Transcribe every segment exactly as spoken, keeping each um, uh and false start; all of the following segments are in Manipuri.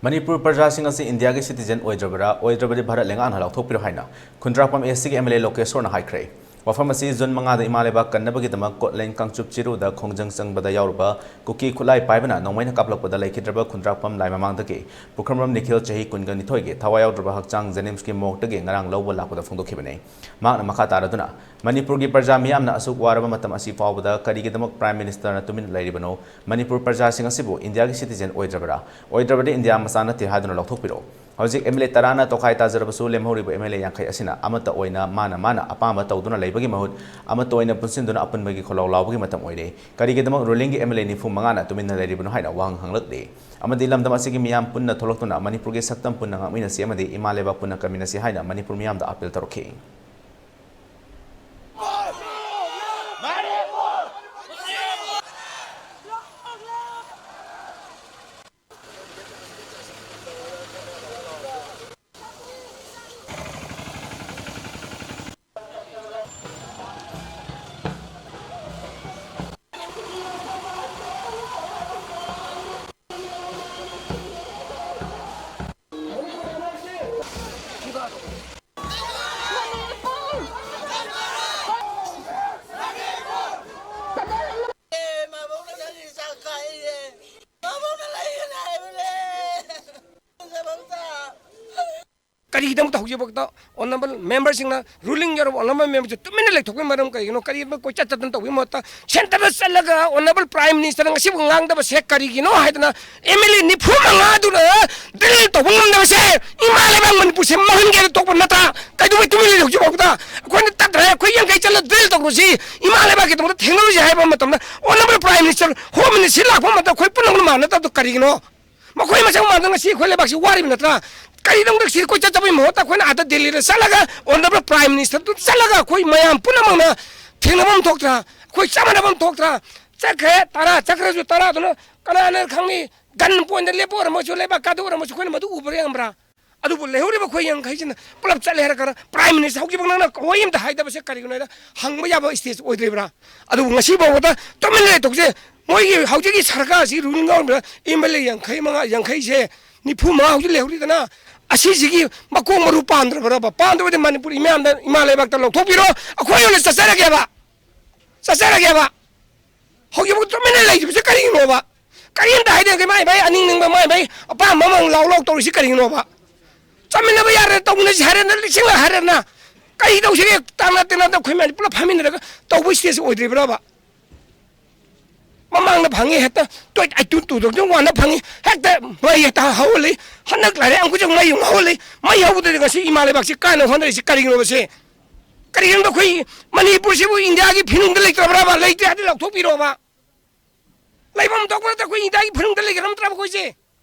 ꯃꯅꯤꯄꯨꯔ ꯄ꯭ꯔꯖꯥꯁꯤꯡ ꯑꯁꯤ ꯏꯟꯗꯤꯌꯥꯒꯤ citizen ꯑꯣꯏꯗ꯭ꯔꯕꯔꯥ, ꯑꯣꯏꯗ꯭ꯔꯕꯗꯤ ꯚꯥꯔꯠ ꯂꯩꯉꯥꯛꯅ ꯂꯥꯎꯊꯣꯛꯄꯤꯔꯣ ꯍꯥꯏꯅ ꯈꯨꯟꯗ꯭ꯔꯥꯛꯄꯝ A C ꯒꯤ M L A ꯂꯣꯀꯦꯁꯣꯔꯅ ꯍꯥꯏꯈ꯭ꯔꯦ꯫ ꯋꯥꯐꯝ ꯑꯁꯤ ꯖꯨꯟ ꯃꯉꯥꯗ ꯏꯃꯥ ꯂꯩꯕꯥꯛ ꯀꯟꯅꯕꯒꯤꯗꯃꯛ ꯀꯣꯠꯂꯦꯟ ꯀꯥꯡꯆꯨꯞ ꯆꯤꯔꯨꯗ ꯈꯣꯡꯖꯪ ꯆꯪꯕꯗ ꯌꯥꯎꯔꯨꯕ ꯀꯨꯀꯤ ꯈꯨꯠꯂꯥꯏ ꯄꯥꯏꯕꯅ ꯅꯣꯡꯃꯩꯅ ꯀꯥꯞꯂꯛꯄꯗ ꯂꯩꯈꯤꯗ꯭ꯔꯕ ꯈꯨꯟꯗ꯭ꯔꯥꯛꯄꯝ ꯂꯥꯏ ꯃꯃꯥꯡꯗꯒꯤ ꯄꯨꯈ꯭ꯔꯝꯕꯝ ꯅꯤꯈꯤꯜ, ꯆꯍꯤ ꯀꯨꯟꯒ ꯅꯤꯊꯣꯏꯒꯤ, ꯊꯋꯥꯏ ꯌꯥꯎꯗ꯭ꯔꯕ ꯍꯛꯆꯥꯡ ꯖꯦꯅꯤꯝꯁꯀꯤ ꯃꯣꯔꯒꯇꯒꯤ ꯉꯔꯥꯡ ꯂꯧꯕ ꯂꯥꯛꯄꯗ ꯐꯣꯡꯗꯣꯛꯈꯤꯕꯅꯤ꯫ ꯃꯍꯥꯛꯅ ꯃꯈꯥ ꯇꯥꯔꯗꯨꯅ, ꯃꯅꯤꯄꯨꯔꯒꯤ ꯄ꯭ꯔꯖꯥ ꯃꯤꯌꯥꯝꯅ ꯑꯁꯨꯛ ꯋꯥꯔꯕ ꯃꯇꯝ ꯑꯁꯤ ꯐꯥꯎꯕꯗ ꯀꯔꯤꯒꯤꯗꯃꯛ Prime Minister ꯅ ꯇꯨꯃꯤꯟꯅ ꯂꯩꯔꯤꯕꯅꯣ? ꯃꯅꯤꯄꯨꯔ ꯄ꯭ꯔꯖꯥꯁꯤꯡ ꯑꯁꯤꯕꯨ ꯏꯟꯗꯤꯌꯥꯒꯤ citizen ꯑꯣꯏꯗ꯭ꯔꯕꯔꯥ? ꯑꯣꯏꯗ꯭ꯔꯕꯗꯤ ꯏꯟꯗꯤꯌꯥ ꯃꯆꯥ ꯅꯠꯇꯦ ꯍꯥꯏꯗꯨꯅ ꯂꯧꯊꯣꯛꯄꯤꯔꯣ꯫ ꯍꯧꯖꯤꯛ M L A ꯇꯔꯥꯅ ꯇꯣꯈꯥꯏ ꯇꯥꯖꯔꯕꯁꯨ, ꯂꯦꯝꯍꯧꯔꯤꯕ M L A ꯌꯥꯡꯈꯩ ꯑꯁꯤꯅ ꯑꯃꯠꯇ ꯑꯣꯏꯅ ꯃꯥꯅ ꯃꯥꯅ ꯑꯄꯥꯝꯕ ꯇꯧꯗꯨꯅ ꯂꯩꯕꯒꯤ ꯃꯍꯨꯠ, ꯑꯃꯠꯇ ꯑꯣꯏꯅ ꯄꯨꯟꯁꯤꯟꯗꯨꯅ ꯑꯄꯨꯟꯕꯒꯤ ꯈꯣꯜꯂꯥꯎ ꯂꯥꯎꯕꯒꯤ ꯃꯇꯝ ꯑꯣꯏꯔꯦ꯫ ꯀꯔꯤꯒꯤꯗꯃꯛ ruling ꯒꯤ M L A ꯅꯤꯐꯨ ꯃꯉꯥꯅ ꯇꯨꯃꯤꯟꯅ ꯂꯩꯔꯤꯕꯅꯣ ꯍꯥꯏꯅ ꯋꯥꯍꯪ ꯍꯪꯂꯛꯂꯤ꯫ ꯑꯃꯗꯤ ꯂꯝꯗꯝ ꯑꯁꯤꯒꯤ ꯃꯤꯌꯥꯝ ꯄꯨꯟꯅ ꯊꯣꯛꯂꯛꯇꯨꯅ ꯃꯅꯤꯄꯨꯔꯒꯤ ꯁꯛꯇꯝ ꯄꯨꯟꯅ ꯉꯥꯛꯃꯤꯟꯅꯁꯤ ꯑꯃꯗꯤ ꯏꯃꯥ ꯂꯩꯕꯥꯛ ꯄꯨꯟꯅ ꯀꯟꯃꯤꯟꯅꯁꯤ ꯍꯥꯏꯅ ꯃꯅꯤꯄꯨꯔ ꯃꯤꯌꯥꯝꯗ ꯑꯥꯄꯤꯜ ꯇꯧꯔꯛꯈꯤ꯫ ꯀꯔꯤꯒꯤꯗꯃꯛꯇ ꯍꯧꯖꯤꯛꯐꯥꯎꯗ honourable member ꯁꯤꯡꯅ, ruling ꯌꯥꯎꯔꯕ honourable member ꯁꯤꯡ ꯇꯨꯃꯤꯟꯅ ꯂꯩꯊꯣꯛꯄꯒꯤ ꯃꯔꯝ ꯀꯔꯤꯒꯤꯅꯣ? ꯀꯔꯤꯒꯨꯝꯕ ꯀꯣꯏꯆꯠ ꯆꯠꯇꯅ ꯇꯧꯕꯒꯤ ꯃꯍꯨꯠꯇ centre ꯗ ꯆꯠꯂꯒ honourable Prime Minister ꯅ ꯉꯁꯤꯕꯨ ꯉꯥꯡꯗꯕꯁꯦ ꯀꯔꯤꯒꯤꯅꯣ ꯍꯥꯏꯗꯅ M L A ꯅꯤꯐꯨ ꯃꯉꯥꯗꯨꯅ drill ꯇꯧꯕ ꯉꯝꯗꯕꯁꯦ ꯏꯃꯥ ꯂꯩꯕꯥꯛ ꯃꯅꯤꯄꯨꯔꯁꯦ ꯃꯥꯡꯍꯟꯒꯦꯅ ꯇꯣꯛꯄ ꯅꯠꯇ꯭ꯔꯥ? ꯀꯩꯗꯧꯕꯩ ꯇꯨꯃꯤꯟ ꯂꯩꯔꯤ ꯍꯧꯖꯤꯛꯐꯥꯎꯗ? ꯑꯩꯈꯣꯏꯅ ꯇꯠꯇ꯭ꯔꯦ, ꯑꯩꯈꯣꯏ ꯌꯥꯡꯈꯩ ꯆꯠꯂ drill ꯇꯧꯔꯨꯁꯤ, ꯏꯃꯥ ꯂꯩꯕꯥꯛꯀꯤꯗꯃꯛꯇ ꯊꯦꯡꯅꯔꯨꯁꯤ ꯍꯥꯏꯕ ꯃꯇꯝꯗ honourable Prime Minister, Home Minister ꯂꯥꯛꯄ ꯃꯇꯝꯗ ꯑꯩꯈꯣꯏ ꯄꯨꯝꯅꯃꯛꯅ ꯃꯥꯟꯅꯗꯕꯗꯣ ꯀꯔꯤꯒꯤꯅꯣ? ꯃꯈꯣꯏ ꯃꯁꯦꯜ ꯃꯥꯟꯅꯗꯅ ꯉꯁꯤ ꯑꯩꯈꯣꯏ ꯂꯩꯕꯥꯛꯁꯤ ꯋꯥꯔꯤꯕ ꯅꯠꯇ꯭ꯔꯥ? ꯀꯔꯤꯗꯧꯗ ꯁꯤ ꯀꯣꯏꯆꯠ ꯆꯠꯄꯒꯤ ꯃꯍꯨꯠꯇ ꯑꯩꯈꯣꯏꯅ ꯑꯥꯗ ꯗꯦꯜꯂꯤꯗ ꯆꯠꯂꯒ honourable Prime Minister ꯗꯨ ꯆꯠꯂꯒ ꯑꯩꯈꯣꯏ ꯃꯌꯥꯝ ꯄꯨꯝꯅꯃꯛꯅ ꯊꯦꯡꯅꯕ ꯑꯃ ꯊꯣꯛꯇ꯭ꯔꯥ? ꯑꯩꯈꯣꯏ ꯆꯞ ꯃꯥꯟꯅꯕ ꯑꯃ ꯊꯣꯛꯇ꯭ꯔꯥ? ꯆꯠꯈ꯭ꯔꯦ, ꯇꯔꯥ ꯆꯠꯈ꯭ꯔꯁꯨ ꯇꯔꯥꯗꯨꯅ ꯀꯅꯥꯅ ꯈꯪꯅꯤ? Gun point ꯗ ꯂꯦꯞꯄ ꯑꯣꯏꯔꯝꯃꯁꯨ, ꯂꯩꯕꯥꯛ ꯀꯥꯗ ꯑꯣꯏꯔꯝꯃꯁꯨ, ꯑꯩꯈꯣꯏꯅ ꯃꯗꯨ ꯎꯕ꯭ꯔꯥ ꯌꯦꯡꯕ꯭ꯔꯥ? ꯑꯗꯨꯕꯨ ꯂꯩꯍꯧꯔꯤꯕ ꯑꯩꯈꯣꯏ ꯌꯥꯡꯈꯩꯁꯤꯅ ꯄꯨꯂꯞ ꯆꯠꯂꯦ ꯍꯥꯏꯔ ꯀꯥꯟꯗ Prime Minister ꯍꯧꯖꯤꯛꯐꯥꯎ ꯅꯪꯅ ꯋꯥꯍꯩ ꯑꯝꯇ ꯍꯥꯏꯗꯕꯁꯦ ꯀꯔꯤꯒꯤꯅꯣ ꯍꯥꯏꯗ ꯍꯪꯕ ꯌꯥꯕ stage ꯑꯣꯏꯗ꯭ꯔꯤꯕ꯭ꯔꯥ? ꯑꯗꯨꯕꯨ ꯉꯁꯤ ꯐꯥꯎꯕꯗ ꯇꯨꯃꯤꯟꯅ ꯂꯩꯊꯣꯛꯁꯦ꯫ ꯃꯣꯏꯒꯤ ꯍꯧꯖꯤꯛꯀꯤ ꯁꯔꯀꯥꯔꯁꯤ, ruling government, M L A Yangkhei ꯃꯉꯥ, ꯌꯥꯡꯈꯩꯁꯦ, ꯅꯤꯐꯨ ꯃꯉꯥ ꯍꯧꯖꯤꯛ ꯂꯩꯍꯧꯔꯤꯗꯅ, ꯑꯁꯤꯁꯤꯒꯤ ꯃꯀꯣꯛ ꯃꯔꯨ ꯄꯥꯟꯗ꯭ꯔꯕ꯭ꯔꯕ? ꯄꯥꯟꯗꯕꯗꯤ ꯃꯅꯤꯄꯨꯔ ꯏꯃꯥ, ꯏꯃꯥ ꯂꯩꯕꯥꯛꯇ ꯂꯧꯊꯣꯛꯄꯤꯔꯣ, ꯑꯩꯈꯣꯏ ꯑꯣꯏꯅ ꯆꯠꯆꯔꯒꯦꯕ, ꯆꯠꯆꯔꯒꯦꯕ꯫ ꯍꯧꯖꯤꯛꯐꯥꯎ ꯇꯨꯃꯤꯟꯅ ꯂꯩꯔꯤꯕꯁꯦ ꯀꯔꯤꯒꯤꯅꯣꯕ? ꯀꯔꯤꯝꯇ ꯍꯥꯏꯗꯅ ꯃꯥꯏ ꯃꯥꯏ ꯑꯅꯤꯡꯅꯤꯡꯕ, ꯃꯥꯏ ꯃꯥꯏ ꯑꯄꯥꯝꯕ ꯑꯃ ꯂꯥꯎ ꯂꯥꯎ ꯇꯧꯔꯤꯁꯤ ꯀꯔꯤꯒꯤꯅꯣꯕ? ꯆꯠꯃꯤꯟꯅꯕ ꯌꯥꯔꯦ, ꯇꯧꯃꯤꯟꯅꯁꯤ ꯍꯥꯏꯔꯦꯅ, ꯂꯤꯁꯤꯡ ꯍꯥꯏꯔꯦꯅ, ꯀꯔꯤ ꯇꯧꯁꯤꯒꯦ? ꯇꯥꯟꯅ ꯇꯤꯟꯅꯗ ꯑꯩꯈꯣꯏ ꯃꯌꯥꯝ ꯄꯨꯂꯞ ꯐꯝꯃꯤꯟꯅꯔꯒ ꯇꯧꯕ ꯁ꯭ꯇꯦꯖ ꯑꯣꯏꯗ꯭ꯔꯤꯕ꯭ꯔꯕ? ꯃꯃꯥꯡꯗ ꯐꯪꯉꯤ, ꯍꯦꯛꯇ ꯇꯣꯏ ꯑꯩ ꯇꯨ ꯇꯨ ꯊꯥꯎꯖꯟ ꯋꯥꯟꯗ ꯐꯪꯉꯤ, ꯍꯦꯛꯇ ꯃꯩ ꯍꯦꯛꯇ ꯍꯧꯍꯜꯂꯤ꯫ ꯍꯟꯗꯛ ꯂꯥꯏꯔꯦ ꯑꯃꯨꯛꯁꯨ ꯃꯩ ꯑꯃꯨꯛ ꯍꯧꯍꯜꯂꯤ꯫ ꯃꯩ ꯍꯧꯕꯗꯗꯤ ꯉꯁꯤ ꯏꯃꯥ ꯂꯩꯕꯥꯛꯁꯤ ꯀꯥꯏꯅ ꯍꯣꯠꯅꯔꯤꯁꯤ ꯀꯔꯤꯒꯤꯅꯣꯕꯁꯦ? ꯀꯔꯤꯒꯤꯅꯣꯗ ꯑꯩꯈꯣꯏ ꯃꯅꯤꯄꯨꯔꯁꯤꯕꯨ ꯏꯟꯗꯤꯌꯥꯒꯤ ꯐꯤꯅꯨꯡꯗ ꯂꯩꯇ꯭ꯔꯕ꯭ꯔꯕ? ꯂꯩꯇꯦ ꯍꯥꯏꯗꯤ ꯂꯧꯊꯣꯛꯄꯤꯔꯣꯕ꯫ ꯂꯩꯐꯝ ꯊꯣꯛꯄ ꯅꯠꯇ꯭ꯔ ꯑꯩꯈꯣꯏ ꯏꯟꯗꯤꯌꯥꯒꯤ ꯐꯤꯅꯨꯡꯗ ꯂꯩꯒꯗꯕ ꯅꯠꯇ꯭ꯔꯕ ꯑꯩꯈꯣꯏꯁꯦ?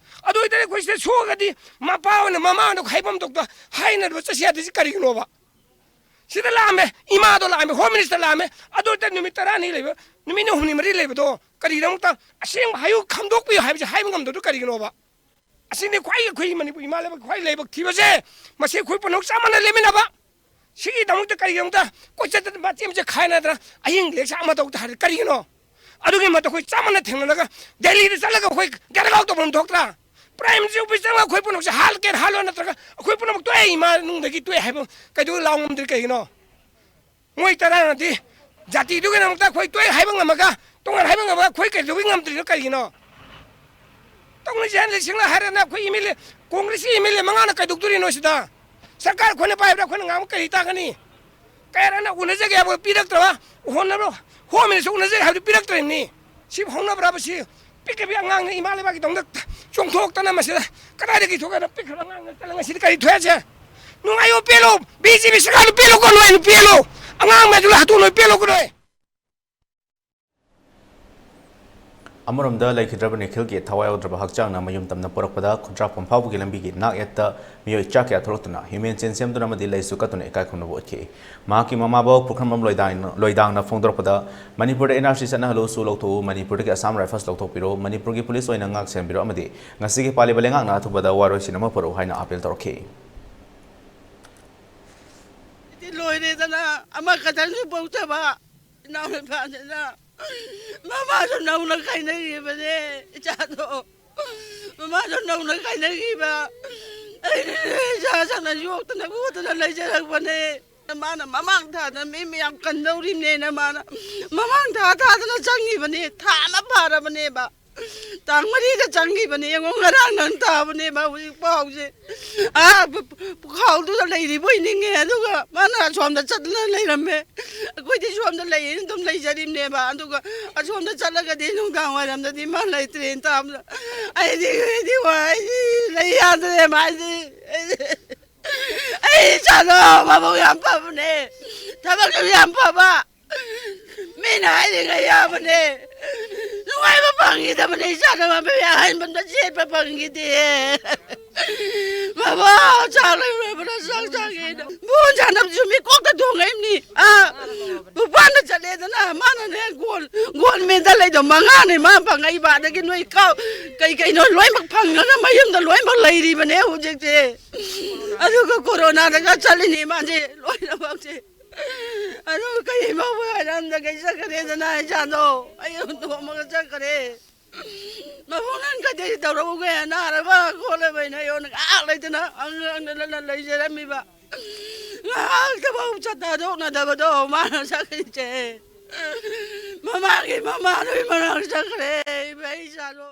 ꯑꯗꯨ ꯑꯣꯏꯇꯥꯔꯗꯤ ꯑꯩꯈꯣꯏ ꯁꯤꯗ ꯁꯣꯛꯑꯒꯗꯤ ꯃꯄꯥ ꯑꯣꯏꯅ ꯃꯃꯥ ꯑꯣꯏꯅ ꯍꯥꯏꯐꯝ ꯊꯣꯛꯄ ꯍꯥꯏꯅꯗꯕ ꯆꯠꯁꯤ ꯌꯥꯗ꯭ꯔꯤꯁꯤ ꯀꯔꯤꯒꯤꯅꯣꯕ? ꯁꯤꯗ ꯂꯥꯛꯑꯝꯃꯦ, ꯏꯃꯥꯗꯣ ꯂꯥꯛꯑꯝꯃꯦ, ꯍꯣꯝ ꯃꯤꯅꯤꯁꯇꯔ ꯂꯥꯛꯑꯝꯃꯦ꯫ ꯑꯗꯨ ꯑꯣꯏꯇꯥꯔꯗꯤ ꯅꯨꯃꯤꯠ ꯇꯔꯥꯅꯤ ꯂꯩꯕ, ꯅꯨꯃꯤꯠ ꯍꯨꯝꯅꯤ ꯃꯔꯤ ꯂꯩꯕꯗꯣ ꯀꯔꯤꯒꯤꯗꯃꯛꯇ? ꯑꯁꯦꯡꯕ ꯍꯥꯏꯌꯨ, ꯈꯪꯗꯣꯛꯄꯤꯌꯨ ꯍꯥꯏꯕꯁꯦ ꯍꯥꯏꯕ ꯉꯝꯗꯕꯗꯣ ꯀꯔꯤꯒꯤꯅꯣꯕ? ꯑꯁꯤꯅꯤ ꯈ꯭ꯋꯥꯏ ꯑꯩꯈꯣꯏ ꯃꯅꯤꯄꯨꯔ ꯏꯃꯥ ꯂꯩꯕꯥꯛ ꯈ꯭ꯋꯥꯏ ꯂꯥꯏꯕꯛ ꯊꯤꯕꯁꯦ꯫ ꯃꯁꯤ ꯑꯩꯈꯣꯏ ꯄꯨꯝꯅꯃꯛ ꯆꯞ ꯃꯥꯟꯅ ꯂꯦꯝꯃꯤꯟꯅꯕ꯫ ꯁꯤꯒꯤꯗꯃꯛꯇ ꯀꯔꯤꯒꯤꯗꯃꯛꯇ ꯀꯣꯏꯆꯠ ꯆꯠꯇꯅ ꯃꯆꯦ ꯃꯆꯦ ꯈꯥꯏꯅꯗꯅ ꯑꯍꯤꯡ ꯂꯦꯛꯁ ꯑꯃ ꯇꯧꯗ ꯍꯥꯏꯔꯗꯤ ꯀꯔꯤꯒꯤꯅꯣ? ꯑꯗꯨꯒꯤ ꯃꯍꯨꯠꯇ ꯑꯩꯈꯣꯏ ꯆꯞ ꯃꯥꯟꯅ ꯊꯦꯡꯅꯔꯒ ꯗꯦꯜꯂꯤꯗ ꯆꯠꯂꯒ ꯑꯩꯈꯣꯏ ꯒꯦꯠ ꯑꯥꯎꯠ ꯇꯧꯐꯝ ꯊꯣꯛꯇ꯭ꯔꯥ? ꯄ꯭ꯔꯥꯏꯝ ꯃꯤꯅꯤꯁꯇꯔ ꯑꯣꯐꯤꯁ ꯆꯪꯉꯒ ꯑꯩꯈꯣꯏ ꯄꯨꯝꯅꯃꯛꯁꯦ ꯍꯥꯠꯀꯦ ꯍꯥꯠꯂꯣ, ꯅꯠꯇ꯭ꯔꯒ ꯑꯩꯈꯣꯏ ꯄꯨꯝꯅꯃꯛ ꯇꯣꯛꯑꯦ, ꯏꯃꯥ ꯅꯨꯡꯗꯒꯤ ꯇꯣꯛꯑꯦ ꯍꯥꯏꯕ ꯀꯩꯗꯧ ꯂꯥꯎ ꯉꯝꯗ꯭ꯔꯤ ꯀꯩꯒꯤꯅꯣ? ꯃꯣꯏ ꯇꯔꯥꯅꯗꯤ ꯖꯥꯇꯤꯗꯨꯒꯤꯗꯃꯛꯇ ꯑꯩꯈꯣꯏ ꯇꯣꯛꯑꯦ ꯍꯥꯏꯕ ꯉꯝꯃꯒ, ꯇꯣꯉꯥꯟ ꯍꯥꯏꯕ ꯉꯝꯃꯒ ꯑꯩꯈꯣꯏ ꯀꯩꯗꯧꯕꯒꯤ ꯉꯝꯗ꯭ꯔꯤꯅꯣ ꯀꯩꯒꯤꯅꯣ? ꯇꯧꯅꯁꯦ ꯍꯥꯏꯅ ꯂꯤꯁꯤꯡꯂꯛ ꯍꯥꯏꯔꯅ ꯑꯩꯈꯣꯏ ꯑꯦꯝ ꯑꯦꯜ ꯑꯦ, ꯀꯣꯡꯒ꯭ꯔꯦꯁꯀꯤ ꯑꯦꯝ ꯑꯦꯜ ꯑꯦ ꯃꯉꯥꯅ ꯀꯩꯗꯧꯗꯣꯔꯤꯅꯣ ꯁꯤꯗ? ꯁꯔꯀꯥꯔ ꯑꯩꯈꯣꯏꯅ ꯄꯥꯏꯕꯗ ꯑꯩꯈꯣꯏꯅ ꯉꯥꯡꯕ ꯀꯔꯤ ꯇꯥꯒꯅꯤ? ꯀꯌꯥꯔꯛꯅ ꯎꯅꯖꯒꯦ ꯍꯥꯏꯕ ꯄꯤꯔꯛꯇ꯭ꯔꯕ? ꯎꯍꯟꯅꯕ꯭ꯔꯣ? ꯍꯣꯝ ꯃꯤꯅꯤꯁꯇꯔ ꯎꯅꯖꯒꯦ ꯍꯥꯏꯕꯗꯨ ꯄꯤꯔꯛꯇ꯭ꯔꯤꯕꯅꯤ꯫ ꯁꯤꯕꯨ ꯍꯧꯅꯕ꯭ꯔꯕ ꯁꯤ? ꯄꯤꯛꯈ꯭ꯔꯕꯤ ꯑꯉꯥꯡꯅ ꯏꯃꯥ ꯂꯩꯕꯥꯛꯀꯤꯗꯃꯛꯇ ꯆꯣꯡꯊꯣꯛꯇꯅ ꯃꯁꯤꯗ ꯀꯗꯥꯏꯗꯒꯤ ꯊꯣꯛꯑꯦꯅ? ꯄꯤꯛꯈ꯭ꯔꯕ ꯑꯉꯥꯡꯅ ꯆꯠꯂꯒ ꯉꯁꯤꯗꯤ ꯀꯔꯤ ꯊꯣꯛꯑꯦꯁꯦ? ꯅꯨꯡꯉꯥꯏꯌꯣ ꯄꯦꯜꯂꯣ, ꯕꯤ ꯖꯦ ꯄꯤ ꯁꯔꯀꯥꯔꯗꯨ ꯄꯦꯜꯂꯣꯀꯣ, ꯅꯣꯏ ꯄꯦꯜꯂꯣ꯫ ꯑꯉꯥꯡ ꯃꯌꯥꯝꯗꯨ ꯍꯥꯠꯇꯣꯛ ꯅꯣꯏ ꯄꯦꯜꯂꯣꯀꯣ ꯅꯣꯏ꯫ ꯑꯃꯔꯣꯝꯗ ꯂꯩꯈꯤꯗ꯭ꯔꯕ ꯅꯤꯈꯤꯜꯒꯤ ꯊꯋꯥꯏ ꯌꯥꯎꯗ꯭ꯔꯕ ꯍꯛꯆꯥꯡꯅ ꯃꯌꯨꯝ ꯇꯝꯅ ꯄꯨꯔꯛꯄꯗ ꯈꯨꯟꯗ꯭ꯔꯥꯛꯄꯝ ꯐꯥꯎꯕꯒꯤ ꯂꯝꯕꯤꯒꯤ ꯅꯥꯛ ꯌꯦꯠꯇ ꯃꯤꯑꯣꯏ ꯆꯥ ꯀꯌꯥ ꯊꯣꯛꯂꯛꯇꯨꯅ ꯍꯤꯎꯃꯦꯟ ꯆꯦꯟ ꯁꯦꯝꯗꯨꯅ ꯑꯃꯗꯤ ꯂꯩꯁꯨ ꯀꯠꯇꯨꯅ ꯏꯀꯥꯏ ꯈꯨꯝꯅꯕ ꯎꯠꯈꯤ꯫ ꯃꯍꯥꯛꯀꯤ ꯃꯃꯥꯕꯣꯛ ꯄꯨꯈ꯭ꯔꯝꯕꯝ ꯂꯣꯏꯗꯥꯡ-, ꯂꯣꯏꯗꯥꯡꯅ ꯐꯣꯡꯗꯣꯔꯛꯄꯗ, "ꯃꯅꯤꯄꯨꯔꯗ ꯑꯦꯟ ꯑꯥꯔ ꯁꯤ ꯆꯠꯅꯍꯜꯂꯨ, ꯁꯨ ꯂꯧꯊꯣꯛꯎ, ꯃꯅꯤꯄꯨꯔꯗꯒꯤ ꯑꯁꯥꯝ ꯔꯥꯏꯐꯜꯁ ꯂꯧꯊꯣꯛꯄꯤꯔꯣ, ꯃꯅꯤꯄꯨꯔꯒꯤ ꯄꯨꯂꯤꯁ ꯑꯣꯏꯅ ꯉꯥꯛ ꯁꯦꯟꯕꯤꯔꯣ ꯑꯃꯗꯤ ꯉꯁꯤꯒꯤ ꯄꯥꯜꯂꯤꯕ ꯂꯩꯉꯥꯛꯅ ꯑꯊꯨꯕꯗ ꯋꯥꯔꯣꯏꯁꯤꯟ ꯑꯃ ꯄꯨꯔꯛꯎ" ꯍꯥꯏꯅ ꯑꯥꯄꯤꯜ ꯇꯧꯔꯛꯈꯤ꯫ ꯂꯣꯏꯔꯦꯗꯅ, ꯑꯃꯈꯛꯇꯪꯁꯨ ꯄꯣꯛꯆꯕ ꯏꯅꯥꯎ ꯅꯨꯄꯥꯁꯤꯅ ꯃꯃꯥꯁꯨ ꯅꯧꯅ ꯈꯥꯏꯅꯈꯤꯕꯅꯦ ꯏꯆꯥꯗꯣ꯫ ꯃꯃꯥꯁꯨ ꯅꯧꯅ ꯈꯥꯏꯅꯈꯤꯕ꯫ ꯑꯩꯅ ꯏꯆꯥ ꯁꯪꯅ ꯌꯣꯛꯇꯅ ꯈꯣꯠꯇꯅ ꯂꯩꯖꯔꯛꯄꯅꯦ꯫ ꯃꯥꯅ ꯃꯃꯥꯡ ꯊꯥꯗ ꯃꯤ ꯃꯌꯥꯝ ꯀꯟꯗꯧꯔꯤꯕꯅꯦꯅ ꯃꯥꯅ ꯃꯃꯥꯡ ꯊꯥ ꯊꯥꯗꯅ ꯆꯪꯉꯤꯕꯅꯦ꯫ ꯊꯥ ꯑꯃ ꯐꯥꯔꯕꯅꯦꯕ꯫ ꯇꯥꯡ ꯃꯔꯤꯗ ꯆꯪꯈꯤꯕꯅꯦ꯫ ꯌꯦꯡꯉꯣ, ꯉꯔꯥꯡ ꯅꯪ ꯇꯥꯕꯅꯦꯕ ꯍꯧꯖꯤꯛ ꯄꯥꯎꯁꯦ꯫ ꯑꯥ ꯄꯨ-, ꯄꯨꯈꯥꯎꯗꯨꯗ ꯂꯩꯔꯤꯕꯣꯏ ꯅꯤꯡꯉꯦ꯫ ꯑꯗꯨꯒ ꯃꯥꯅ ꯑꯁꯣꯝꯗ ꯆꯠꯇꯅ ꯂꯩꯔꯝꯃꯦ꯫ ꯑꯩꯈꯣꯏꯗꯤ ꯁꯣꯝꯗ ꯂꯩꯌꯦꯅ ꯑꯗꯨꯝ ꯂꯩꯖꯔꯤꯕꯅꯦꯕ꯫ ꯑꯗꯨꯒ ꯑꯁꯣꯝꯗ ꯆꯠꯂꯒꯗꯤ ꯅꯨꯡꯗꯥꯡ ꯋꯥꯏꯔꯝꯗꯗꯤ ꯃꯥ ꯂꯩꯇ꯭ꯔꯦꯅ ꯇꯥꯕꯗ ꯑꯩꯗꯤ, ꯑꯩꯗꯤ ꯋꯥ-, ꯑꯩꯗꯤ ꯂꯩ ꯌꯥꯗ꯭ꯔꯦ ꯃꯥ꯫ ꯑꯩꯗꯤ, ꯑꯩꯗꯤ, ꯑꯩ ꯏꯆꯥꯗꯣ ꯃꯕꯨꯛ ꯌꯥꯝ ꯐꯕꯅꯦ, ꯊꯕꯛꯁꯨ ꯌꯥꯝ ꯐꯕ, ꯃꯤꯅ ꯍꯥꯏꯔꯤꯉꯩ ꯌꯥꯕꯅꯦ꯫ ꯅꯨꯡꯉꯥꯏꯕ ꯐꯪꯈꯤꯗꯕꯅꯦ ꯏꯆꯥꯗꯣ, ꯃꯃꯤ ꯑꯍꯟꯕꯗ ꯆꯦꯠꯄ ꯐꯪꯈꯤꯗꯦ꯫ ꯃꯃꯥ ꯆꯥꯛ ꯂꯩꯔꯨꯔꯕꯅ ꯆꯥꯛ ꯆꯥꯒꯦꯅ ꯕꯣꯟ ꯁꯥꯟꯅꯕꯁꯨ ꯃꯤ ꯀꯣꯛꯇ ꯊꯣꯡꯉꯛꯏꯕꯅꯤ꯫ ꯑꯥ, ꯃꯄꯥꯟꯗ ꯆꯠꯂꯦꯗꯅ ꯃꯥꯅꯅꯦ ꯒꯣꯜ, ꯒꯣꯜ ꯃꯦꯗꯜ ꯂꯩꯗꯣ ꯃꯉꯥꯅꯦ ꯃꯥ ꯐꯪꯉꯛꯏꯕ꯫ ꯑꯗꯒꯤ ꯅꯣꯏ ꯀꯥꯎ-, ꯀꯩ ꯀꯩꯅꯣ ꯂꯣꯏꯅꯃꯛ ꯐꯪꯉꯒ ꯃꯌꯨꯝꯗ ꯂꯣꯏꯅꯃꯛ ꯂꯩꯔꯤꯕꯅꯦ ꯍꯧꯖꯤꯛꯁꯦ꯫ ꯑꯗꯨꯒ ꯀꯣꯔꯣꯅꯥꯗꯒ ꯆꯠꯂꯤꯅꯦ ꯃꯥꯁꯦ ꯂꯣꯏꯅꯃꯛꯁꯦ꯫ ꯑꯗꯨꯒ ꯀꯔꯤ ꯐꯥꯎꯕ ꯍꯥꯏꯔꯝꯗꯒꯩ ꯆꯠꯈ꯭ꯔꯦꯗꯅ ꯏꯆꯥꯗꯣ ꯑꯩ ꯍꯨꯟꯗꯣꯛꯑꯝꯃꯒ ꯆꯠꯈ꯭ꯔꯦ꯫ ꯃꯕꯨꯡ ꯅꯪ ꯀꯩꯗꯩ ꯇꯧꯔꯛꯎꯒꯦ? ꯅꯥꯔꯕ ꯈꯣꯠꯂꯕ ꯍꯥꯏꯅ ꯑꯩꯉꯣꯟꯗ ꯉꯥꯏꯍꯥꯛ ꯂꯩꯇꯅ ꯑꯉꯥꯡꯗ ꯂꯩꯖꯔꯝꯃꯤꯕ꯫ ꯉꯥꯏꯍꯥꯛꯇꯐꯥꯎ ꯆꯠ ꯊꯥꯗꯣꯛꯅꯗꯕꯗꯣ ꯃꯥꯅ ꯆꯠꯈ꯭ꯔꯤꯁꯦ꯫ ꯃꯃꯥꯒꯤ ꯃꯃꯥꯗꯨꯒꯤ ꯃꯅꯥꯛ ꯆꯠꯈ꯭ꯔꯦ ꯏꯕꯦꯝ ꯏꯆꯥꯗꯣ꯫